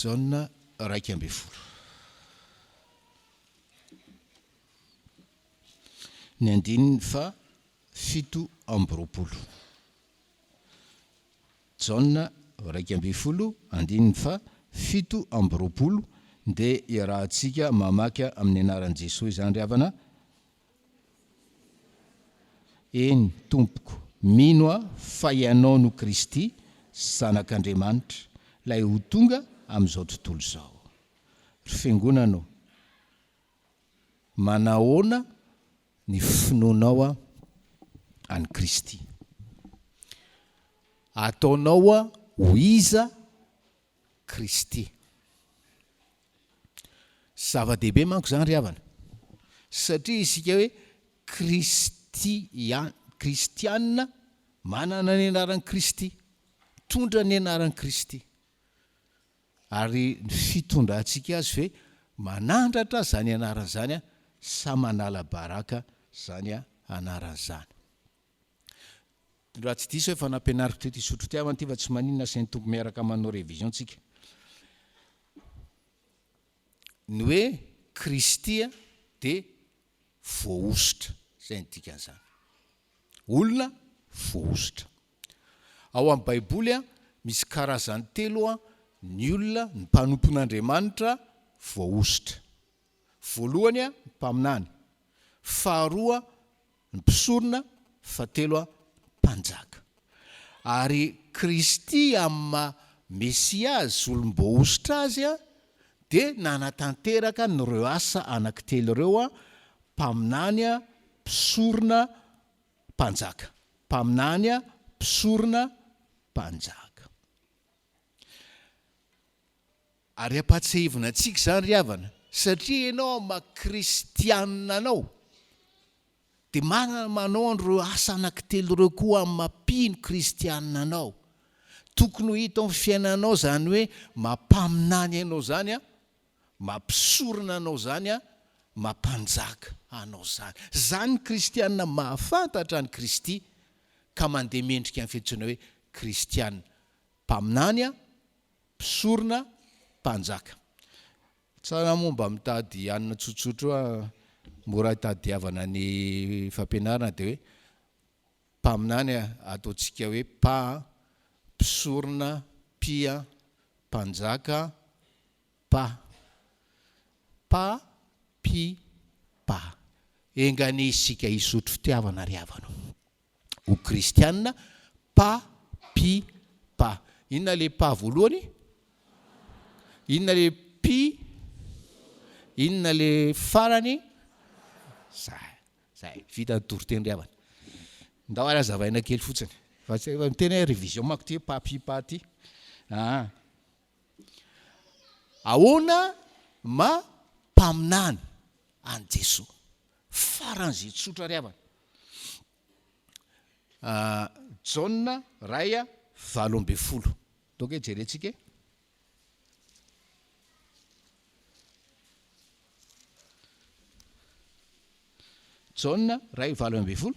Jaona 11. Ny andininy faha 27. Jaona 11 andininy faha 27 dia iarahantsika mamaky amin'ny anaran'i Jesoa izany ry havana. Eny, Tompoko, mino aho fa Ianao no Kristy, Zanak'Andriamanitra, Ilay ho tonga amin'izao tontolo izao. Ry Fiangonana ô, manahoana ny finoanao an'i Kristy? Ataonao ho iza Kristy? Zava-dehibe manko izany ry havana, satria isika hoe kristian, kristiana manana ny anaran'i Kristy, mitondra ny anaran'i Kristy. Ary ny fitondrantsika azy ve manandratra izany anarana izany sa manala baraka izany anarana izany? Raha tsy diso efa nampianariko teto Isotry Fitiavana ity fa tsy maninona asain'ny Tompo miaraka manao révision tsika. Ny hoe Kristy dia voahosotra, izay ny dikan'izany. Olona voahosotra. Ao amin'ny Baiboly misy karazany telo ny olona, ny mpanompon'Andriamanitra voahosotra. Voalohany ny mpaminany, faharoa ny mpisorona, fahatelo mpanjaka. Ary Kristy amin'ny maha Mesia Azy, olom-boahosotra Azy, dia nanatanteraka an'ireo asa anankitelo ireo, mpaminany, mpisorona, mpanjaka. Mpaminany, mpisorona, mpanjaka. Ary ampahatsiahivina antsika izany ry havana, satria ianao amin'ny maha kristianina anao, dia manana manao an'ireo asa anankitelo ireo koa amin'ny maha mpino kristianina anao. Tokony ho hita ao amin'ny fiainanao izany hoe maha mpaminany anao izany an, maha mpisorona anao izany an, maha mpanjaka anao izany. Izany ny kristianina mahafantatra an'i Kristy ka mandeha mendrika ny fiantsoana hoe kristianina. Mpaminany an, Mpisorona, mpanjaka. Tsara moa mba mitady hanina tsotsotra io mora itadiavana ny fampianarana dia hoe mpaminany ataontsika hoe pa, mpisorona, pia, mpanjaka, pa. Pa, pi, pa. Enga anie isika hisotro fitiavana ry havana o. Ho kristiana, pa, pi, pa. Inona le pa voalohany? Inona le pi? Inona le farany? Zay, zay. Vita ny toriteny ry havana. Ndao ary hazavaina kely fotsiny. Fa tsy miteny hoe révision manko ty pa, pi, pa ty. Ah. Ahoana ma mpaminany an'i Jesoa? Faran'izay tsotra ry havana. Jaona ray 18. Donc hoe jerentsika e. Jaona ray 18.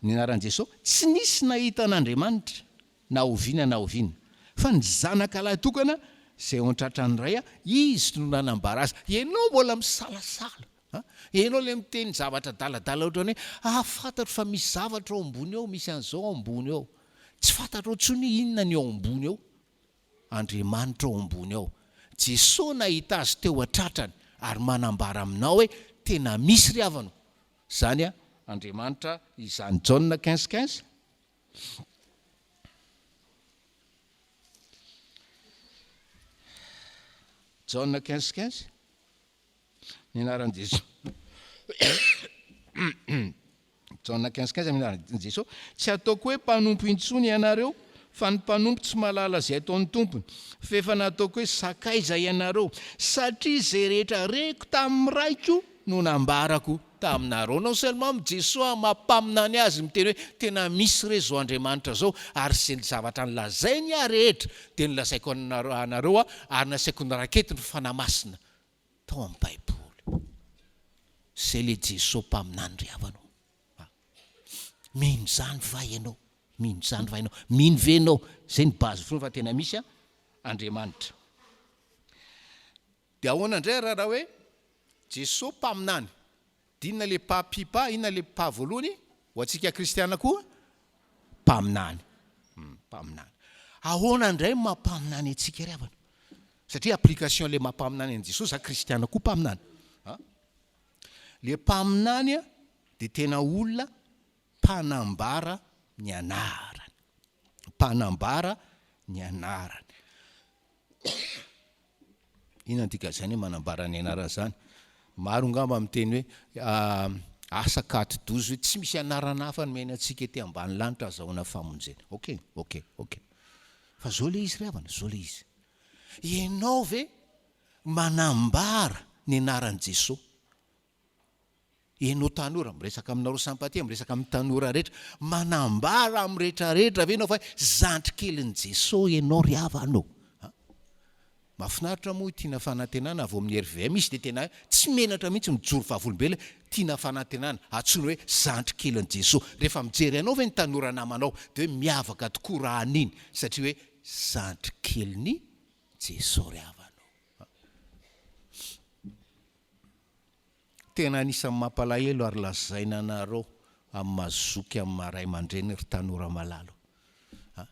Ny anaran'i Jesoa, tsy nisy nahita an'Andriamanitra na oviana na oviana, fa ny Zanaka lahy tokana izay eo an-tratran'ny Ray, Izy no nanambara azy. Ianao mbola misalasala. A! Ianao ilay miteny zavatra adaladala ohatran'ny hoe, ah, fantatro fa misy zavatra ao ambony ao, misy an'izao ao ambony ao. Tsy fantatrao intsony hoe inona ny ao ambony ao. Andriamanitra ao ambony ao. Jesoa nahita azy teo an-tratrany ary manambara aminao hoe tena misy ry havana o! Izany Andriamanitra izany. Jaona 15 15. Jaona 15 15. Ny anaran'i Jesoa. Jaona 15 15 amin'ny anaran'i Jesoa. Tsy ataoko hoe mpanompo intsony ianareo, fa ny mpanompo tsy mahalala izay ataon'ny tompony. Fa efa nataoko hoe sakaiza ianareo, satria izay rehetra reko tamin'ny Raiko no nambarako taminareo. Non seulement Jesoa maha mpaminany azy miteny hoe tena misy re izao Andriamanitra izao, ary izay zavatra nolazainy ahy rehetra dia nolazaiko anareo aho, ary nasaiko noraketin'ny Fanahy Masina tao amin'ny Baiboly. Izay ilay Jesoa mpaminany ry havana ô. Mino izany va ianao? Mino izany va ianao? Mino ve ianao? Izay ny base finoana fa tena misy Andriamanitra. Dia ahoana indray raha raha hoe Jesoa mpaminany? Dia inona le pa pi pa, inona le pa voalohany? Ho antsika kristiana koa? Mpaminany. Mpaminany. Ahoana indray ny maha mpaminany antsika ry havana? Satria application le maha mpaminany an'i Jesoa, za kristiana koa mpaminany. A? Le mpaminany dia tena olona mpanambara ny anarany. Mpanambara ny anarany. Inona no dikan'izany hoe manambara ny anarany izany? Maro angamba miteny hoe asa ka atidoza hoe tsy misy anarana hafa nomena antsika ety ambany lanitra azahoana famonjena. Ok, ok, ok. Fa zao le izy ry havana, zao le izy. Ianao ve manambara ny anaran'i Jesoa? Ianao tanora, miresaka aminareo sympathie, miresaka amin'ny tanora rehetra, manambara amin'ny rehetra rehetra ve ianao fa hoe zandry kelin'i Jesoa ianao ry havana ô? A! Mahafinaritra moa i Tiana Fanantenana avy ao amin'ny RVM, izy dia tena tsy menatra mihitsy mijoro vavolombelona, Tiana Fanantenana, antsoiny hoe zandry kelin'i Jesoa. Rehefa mijery anao ve ny tanora namanao dia hoe miavaka tokoa raha an'iny satria hoe zandry kelin'i Jesoa ry havana ô? A! Tena anisan'ny mampalahelo ary lazaina anareo amin'ny maha zoky amin'ny maha ray aman-dreny ry tanora malala a!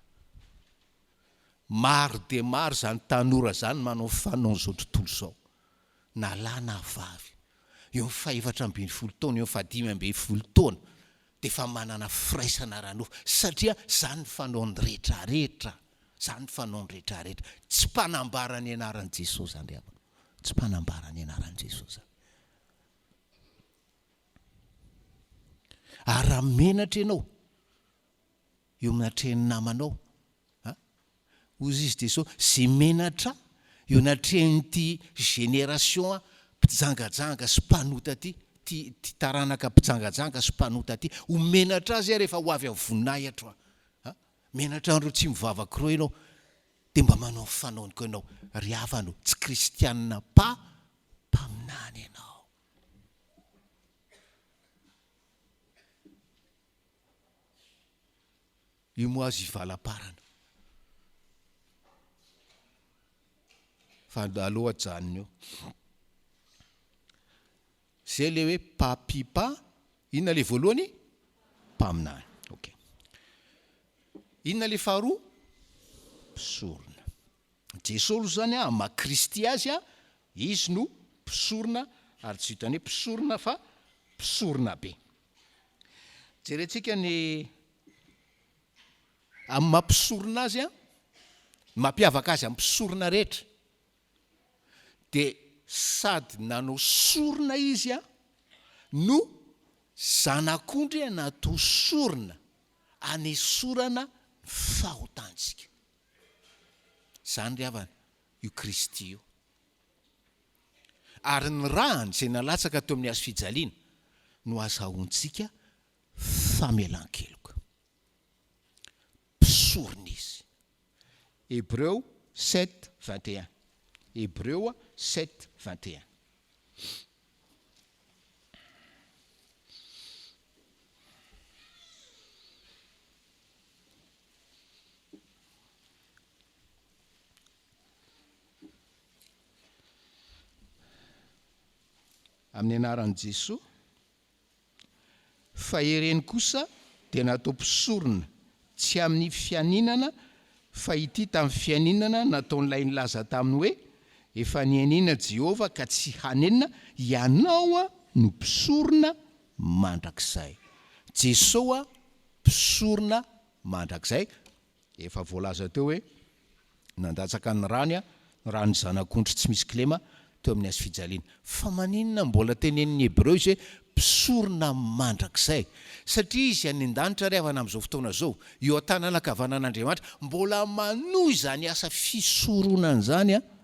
Maro dia maro izany tanora izany manao fanaon'izao tontolo izao, na lahy na vavy, eo amin'ny fahefatra ambinifolo taona, eo amin'ny fahadimy ambinifolo taona dia efa manana firaisana ara-nofo satria izany ny fanaon'ny rehetrarehetra, izany ny fanaon'ny rehetrarehetra. Tsy mpanambara ny anaran'i Jesosy izany ry havana. Tsy mpanambara ny anaran'i Jesosy izany. Ary raha menatra ianao eo amin'ny atrehin'ny namanao, a, hozy izy Jesosy, izay menatra eo anatrehan'ity génération mpijangajanga sy mpanota ity, ity, ity taranaka mpijangajanga sy mpanota ity, ho menatra azy aho rehefa ho avy amin'ny voninahitro aho. A, menatra an'ireo tsy mivavaka ireo ianao, Dia mba manao ny fanaony koa ianao ry havana o, tsy kristianina mpa mpaminany ianao. Io moa azo ivalaparana. Fa aleo ajanona eo. Zay le hoe papipa, inona le voalohany? Mpaminany. Ok. Inona le faharoa? Mpisorona. Jesoa aloha zany an, maha Kristy azy an, izy no mpisorona ary tsy vitan'ny hoe mpisorona fa mpisorona be. Jerentsika ny amin'ny maha mpisorona azy an, ny mampiavaka azy amin'ny mpisorona rehetra. dia sady nanao sorona izy no zanak'ondry natao sorona hanesorana ny fahotantsika. Izany ry havana, io Kristy io. Ary ny rany izay nalatsaka teo amin'ny hazo fijaliana no azahoantsika famelan-keloka. Mpisorona izy. Hebreo sept 21. Hebreo sept 21. Amin'ny anaran'i Jesoa. Fa ireny kosa dia natao mpisorona, tsy amin'ny fianinana, fa ity tamin'ny fianinana nataon'ilay nilaza taminy hoe, Efa nianiana Jehovah ka tsy hanenina, ianao no mpisorona mandrakizay. Jesoa mpisorona mandrakizay, Efa voalaza teo hoe nandatsaka ny rany ny ran'ny zanak'ondry tsy misy kilema teo amin'ny hazofijaliana. Fa maninona mbola tenenin'ny Hebreo izy hoe mpisorona mandrakizay? Satria izy any an-danitra ry havana amin'izao fotoana izao, eo an-tanana ankavanan'Andriamanitra, mbola manohy izany asa fisoronana izany an!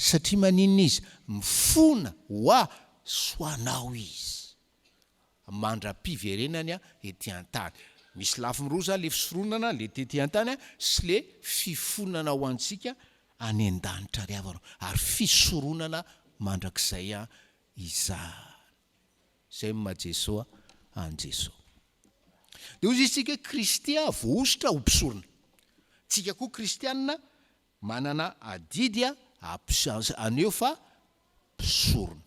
Satria maninona izy? Mifona ho ahy sy ho anao izy. mandra-piverenany ety an-tany. Misy lafiny roa izany, le fisoronana, le tety an-tany sy le fifonana ho antsika any an-danitra ry havana, ary fisoronana mandrakizay izany. Izay no maha Jesoa an'i Jesoa. Dia hoy isika hoe Kristy voahosotra ho mpisorona. Tsika koa kristianina manana adidy haneho fa. mpisorona.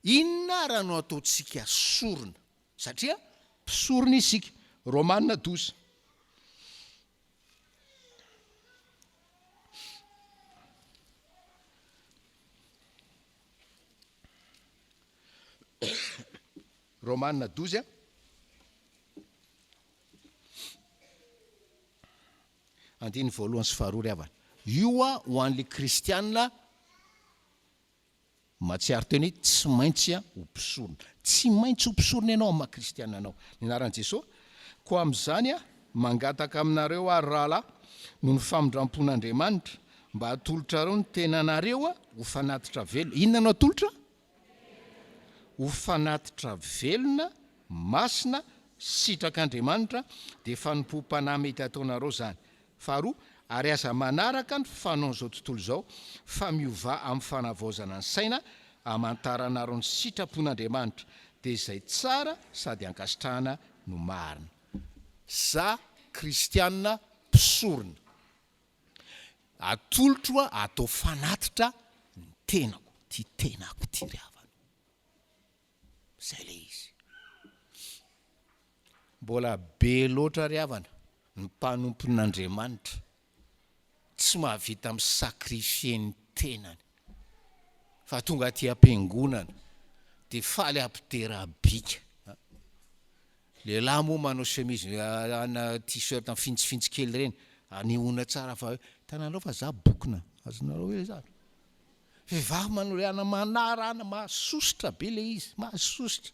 Inona ara no ataontsika sorona? Satria mpisorona isika. Romana 12. Romana 12 a. Andininy voalohany sy faharoa ry havana. Io ho an'ilay kristiana mahatsiaro tena hoe tsy maintsy ho mpisorona. Tsy maintsy ho mpisorona ianao amin'ny maha kristiana anao. Ny anaran'i Jesoa. Koa amin'izany mangataka aminareo aho ry rahalahy, noho ny famindram-pon'Andriamanitra, mba hatolotrareo ny tenanareo ho fanatitra velona. Inona no atolotra? Ho fanatitra velona, masina, sitrak'Andriamanitra, dia fanompoam-panahy mety hataonareo izany. Faharoa, ary aza manaraka ny fanaon'izao tontolo izao, fa miovà amin'ny fanavaozana ny saina, hamantaranareo ny sitrapon'Andriamanitra, dia izay tsara sady ankasitrahana no marina. Za kristiana mpisorona. Atolotro atao fanatitra ny tenako, ty tenako ty ry havana. Zay le izy. Mbola be loatra ry havana ny mpanompon'Andriamanitra tsy mahavita mi-sacrifier ny tenany fa tonga aty am-piangonana dia faly hampidera bika. Lehilahy moa manao chemise na t-shirt mifintsifintsy kely ireny, anehoana tsara fa hoe hitanareo fa za bokona, azonareo hoe zany? Vehivavy manao le ana manarana, mahasosotra be le izy, mahasosotra.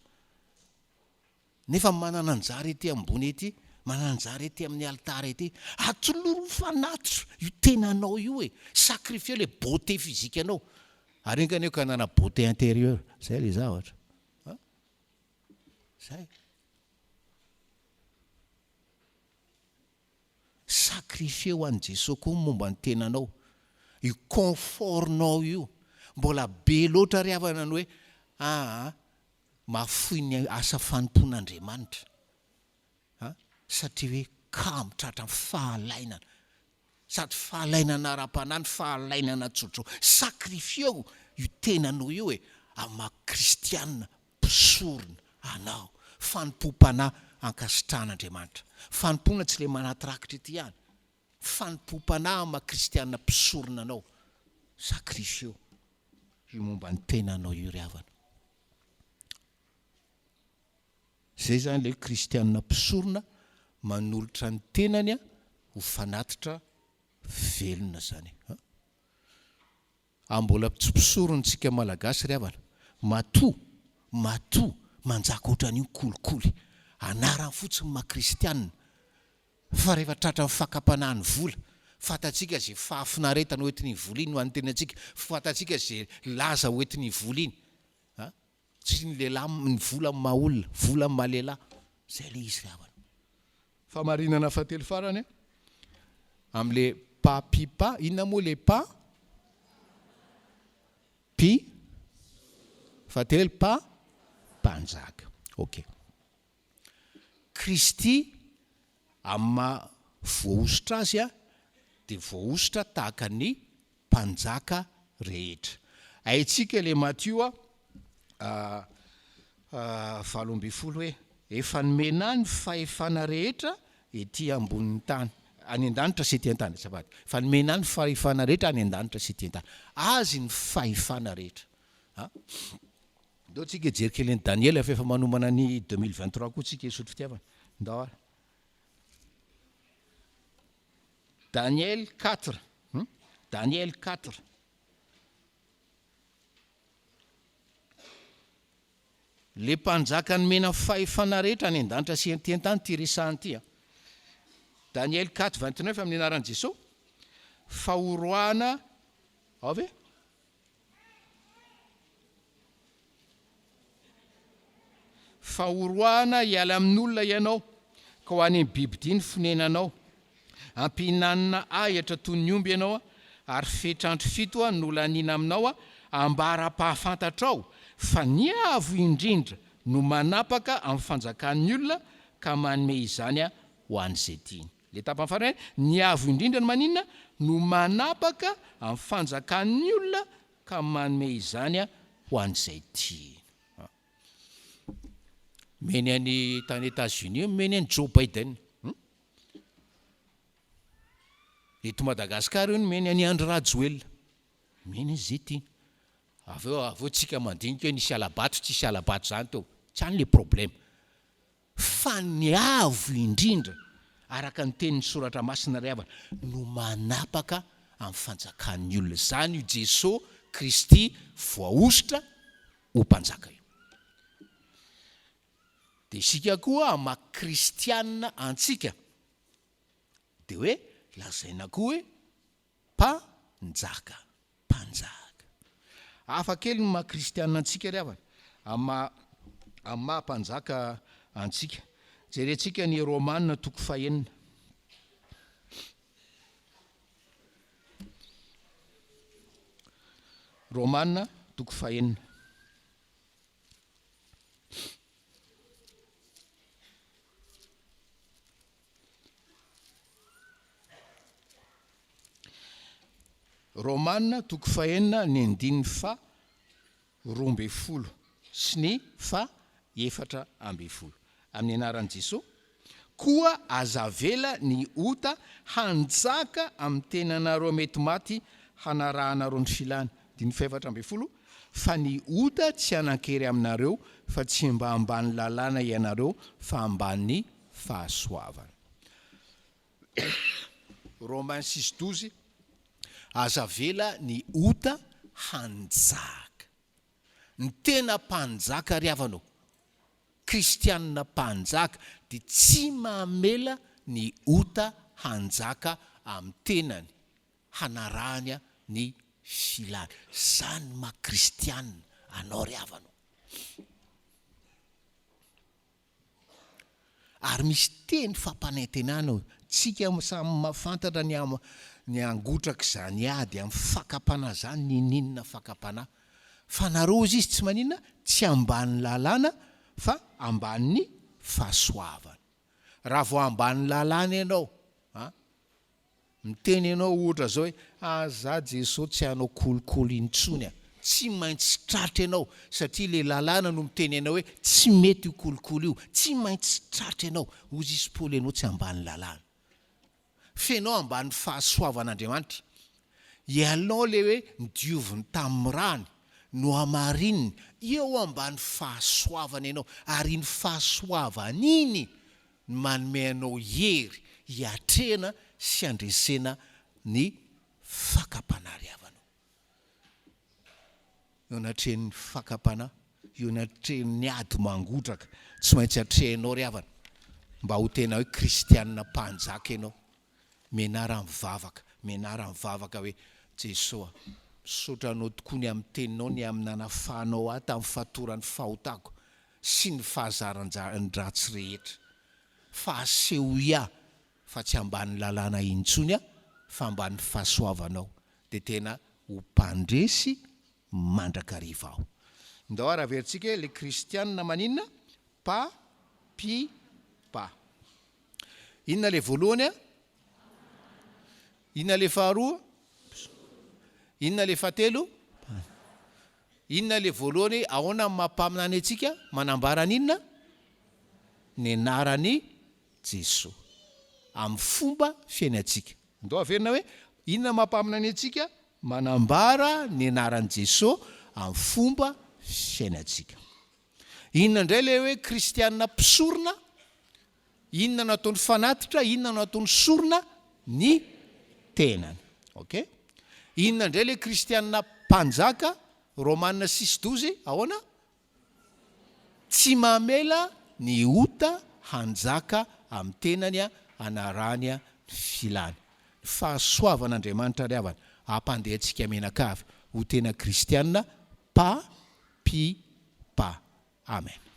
Nefa manana anjara ety ambony ety, manana anjara ety amin'ny alitara ety. Atolory ho fanatitra io tenanao io e, sacrifier le beauté physique anao. Ary enga anie ka hanana beauté intérieure, zay le zavatra. Zay. Sacrifier ho an'i Jesoa koa ny momba ny tenanao. Io confort-nao io. Mbola be loatra ry havana ny hoe aa mahafoy ny asa fanompoan'Andriamanitra. A satria hoe kamo tratran'ny fahalainana. Sady fahalainana ara-panahy no fahalainana tsotrao. Sacrifier-o io tenanao io e, amin'ny maha kristiana mpisorona anao. Fanompoam-panahy ankasitrahan'Andriamanitra. Fanompoana tsy ilay manaty rakitra ety ihany. Fanompoam-panahy amin'ny maha kristiana mpisorona anao. Sacrifier-o io momba ny tenanao io ry havana. Izay izany ilay hoe kristiana mpisorona manolotra ny tenany ho fanatitra velona izany. A mbola tsy mpisorona tsika malagasy ry havana. Matoa, matoa manjaka ohatran'io ny kolikoly. Anarany fotsiny maha kristiana. Fa rehefa tratran'ny fakam-panahy ny vola, fantatsika izay fahafinaretana hoentin'iny vola iny ho an'ny tenantsika, fantatsika izay laza hoentin'iny vola iny. A! Tsy ny lehilahy, ny vola no maha olona, vola no maha lehilahy. Zay le izy ry havana. Famarinana fahatelo farany amin'le pa pi pa, inona moa le pa? Pi, fahatelo pa, mpanjaka. Ok. Kristy amin'ny maha voahosotra azy dia voahosotra tahaka ny mpanjaka rehetra. Haintsika ilay Matio 18 hoe, Efa nomena ahy ny fahefana rehetra ety ambonin'ny tany, any an-danitra sy ety an-tany, azafady. Efa nomena ahy ny fahefana rehetra any an-danitra sy ety an-tany. Azy ny fahefana rehetra. Ndao tsika hijery kely an'i Daniela fa efa manomana ny 2023 koa tsika hisotro fitiavana. Ndao ary. Daniel 4. Hmm? Daniel 4. Le mpanjaka nomena fahefana rehetra any an-danitra sy ety an-tany ity resahana ity a. Daniel 4 29 amin'ny anaran'i Jesosy. Fa horoahana ao ve? Fa horoahana hiala amin'olona ianao, ka ho any amin'ny bibidia ny fonenanao. Hampihinanina ahitra toy ny omby ianao, ary fetr'andro fito no laniana aminao, ambara-pahafantatrao fa ny Avo Indrindra no manapaka amin'ny fanjakan'ny olona ka manome izany ho an'izay tiany. Ilay tapany farany hoe, ny Avo Indrindra no maninona? No manapaka amin'ny fanjakan'ny olona. ka manome izany ho an'izay tiany. Omeny an'i tany Etats-Unis, omeny an'i Joe Biden. Eto Madagasikara io nomeny an'i Andry Rajoelina. Omeny izy izay tiany. Avy eo avy eo tsika mandinika hoe nisy hala-bato tsisy hala-bato zany teo. Tsy any le problème. Fa ny avo indrindra araka ny tenin'ny soratra masina ry havana no manapaka amin'ny fanjakan'ny olona. Izany io Jeso Kristy voahosotra ho mpanjaka io. Dia isika koa amin'ny maha kristianina antsika dia hoe lazaina koa hoe mpanjaka. Mpanjaka. Hafa kely ny maha kristianina antsika ry havana, amin'ny maha amin'ny maha mpanjaka antsika. Jerentsika ny Romana toko fahenina. Romana toko fahenina. Romana toko fahenina ny andininy faha 12 sy ny faha 14. Amin'ny anaran'i Jesoa, koa aza avela ny ota hanjaka amin'ny tenanareo mety maty hanarahanareo ny filany. Andininy faha 14, Fa ny ota tsy hanan-kery aminareo, fa tsy mba ambany lalàna ianareo, fa ambany fahasoavana. Romains six douze, Aza avela ny ota hanjaka. Ny tena mpanjaka ry havana ô, kristianina mpanjaka dia tsy mamela ny ota hanjaka amin'ny tenany, hanarahany ny filany. Izany ny maha kristianina anao ry havana ô. Ary misy teny fampanantenana eo. Tsika samy mahafantatra ny am ny angotrak'izany ady amin'ny fakam-panahy izany ninininona fakam-panahy. Fa nareo hozy izy tsy maninona tsy ambany lalàna fa ambanin'ny fahasoavana. Raha vao ambany lalàna ianao an, Miteny ianao ohatra zao hoe ah za Jeso tsy hanao kolikoly intsony a! Tsy maintsy tratra ianao satria le lalàna no miteny anao hoe tsy mety io kolikoly io, tsy maintsy tratra ianao, hozy izy Paoly ianao tsy ambany lalàna f'enao ambany fahasoavan'Andriamanitra, ianao le hoe nodioviny tamin'ny rany, nohamarininy, eo ambany fahasoavana ianao ary iny fahasoavana iny ny manome anao hery hiatrehana sy handresena ny fakam-panahy ry havana o. Eo anatrehan'ny fakam-panahy, eo anatrehan'ny ady mangotraka, tsy maintsy atrehinao ry havana, mba ho tena hoe kristianina mpanjaka ianao. Mianara mivavaka, mianara mivavaka hoe, Jesoa, misaotra Anao tokoa ny amin'ny Teninao, ny amin'ny nanafahanao ahy tamin'ny fatoran'ny fahotako sy ny fahazaran-dratsy rehetra. Fa asehoy ahy fa tsy ambany lalàna intsony aho fa ambany fahasoavanao, dia tena ho mpandresy mandrakariva aho. Ndao ary averintsika hoe ilay kristianina maninona? Pa, pi, pa. Inona ilay voalohany a? Inona ilay faharoa? Inona ilay fahatelo? Inona ilay voalohany? Ahoana ny maha mpaminany antsika? Manambara an'inona? Ny anaran'i Jesoa. Amin'ny fomba fiainantsika. Ndao averina hoe, inona maha mpaminany antsika? Manambara ny anaran'i Jesoa amin'ny fomba fiainantsika. Inona indray ilay hoe kristiana mpisorona? Inona no ataony fanatitra? Inona no ataony sorona? Ny tenany. Ok. Inona indray ilay kristiana mpanjaka? Romana six douze, ahoana? Tsy mamela ny ota hanjaka amin'ny tenany hanarahany ny filany. Ny fahasoavan'Andriamanitra ry havana hampandeha antsika mianakavy ho tena kristiana pa pi pa. Amen.